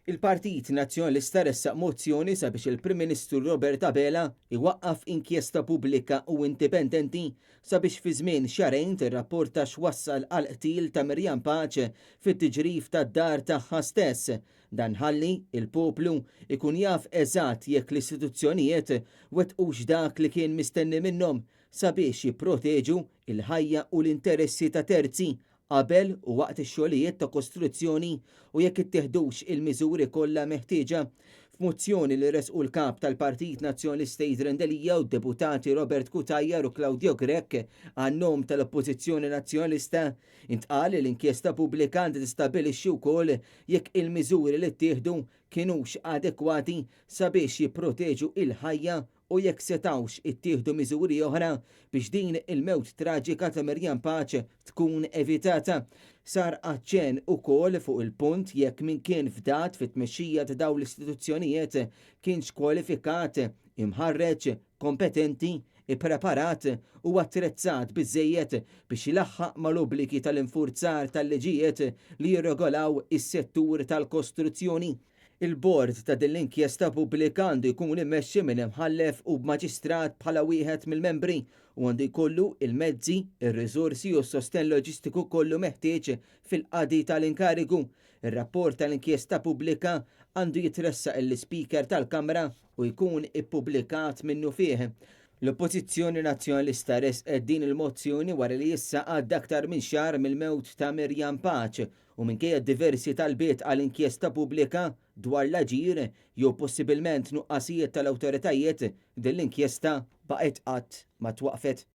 Il-Partit Nazzjonalista ressaq mozzjoni sabiex il-Prim Ministru Robert Abela iwaqqaf inkjesta pubblika u indipendenti sabiex fi żmien xahrejn tirrapporta x'wassal għall-qtil ta' Miriam Pace fit-tiġrif tad-dar tagħha stess. Dan ħalli il-poplu ikun jaf eżatt jekk l-istituzzjonijiet wettqux dak li kien mistenni minnhom sabiex jipproteġu il-ħajja u l-interessi ta' terzi qabel u waqt ix-xogħlijiet ta' kostruzzjoni u jekk ittieħdux il-miżuri kollha meħtieġa. F'mozzjoni li resqu l-Kap tal-Partit Nazzjonalista Adrian Delia u d-Deputati Robert Cutajar u Claudio Grech għan-nom tal-Oppożizzjoni Nazzjonalista, intqal li l-inkjesta pubblika għandha tistabbilixxi wkoll jekk il-miżuri li ttieħdu kinux adekwati sabiex jipproteġu il-ħajja u jekk setgħux ittieħdu miżuri oħra biex din il-mewt traġika ta' Miriam Pace tkun evitata. Sar aċċenn ukoll fuq il-punt jekk min kien fdat fit-tmexxija ta' dawn l-istituzzjonijiet kienx kwalifikat, imħarreġ, kompetenti, ippreparat u attrezzat biżżejjed biex ilaħħaq mal-obbligi tal-infurzar tal-liġijiet li jirregolaw is-settur tal-kostruzzjoni. Il-bord ta' din l-inkjesta pubblika għandu jkun immexxi minn imħallef u b'maġistrat bħala wieħed mill-membri u għandu jkollu il-mezzi, ir-riżorsi u s-sostenn loġistiku kollu meħtieġ fil-qadi tal-inkarigu. Ir-rapport tal-inkjesta pubblika għandu jitressaq lill-Ispeaker tal-Kamra u jkun ippubblikat minnufih. L-Oppożizzjoni Nazzjonalista resqet din il-mozzjoni wara li issa għadda aktar minn xahar mill-mewt ta' Miriam Pace u minkejja diversi talbiet għal inkjesta pubblika dwar l-aġir jew possibilment nuqqasijiet tal-awtoritajiet, din l-inkjesta baqgħet qatt ma twaqfet.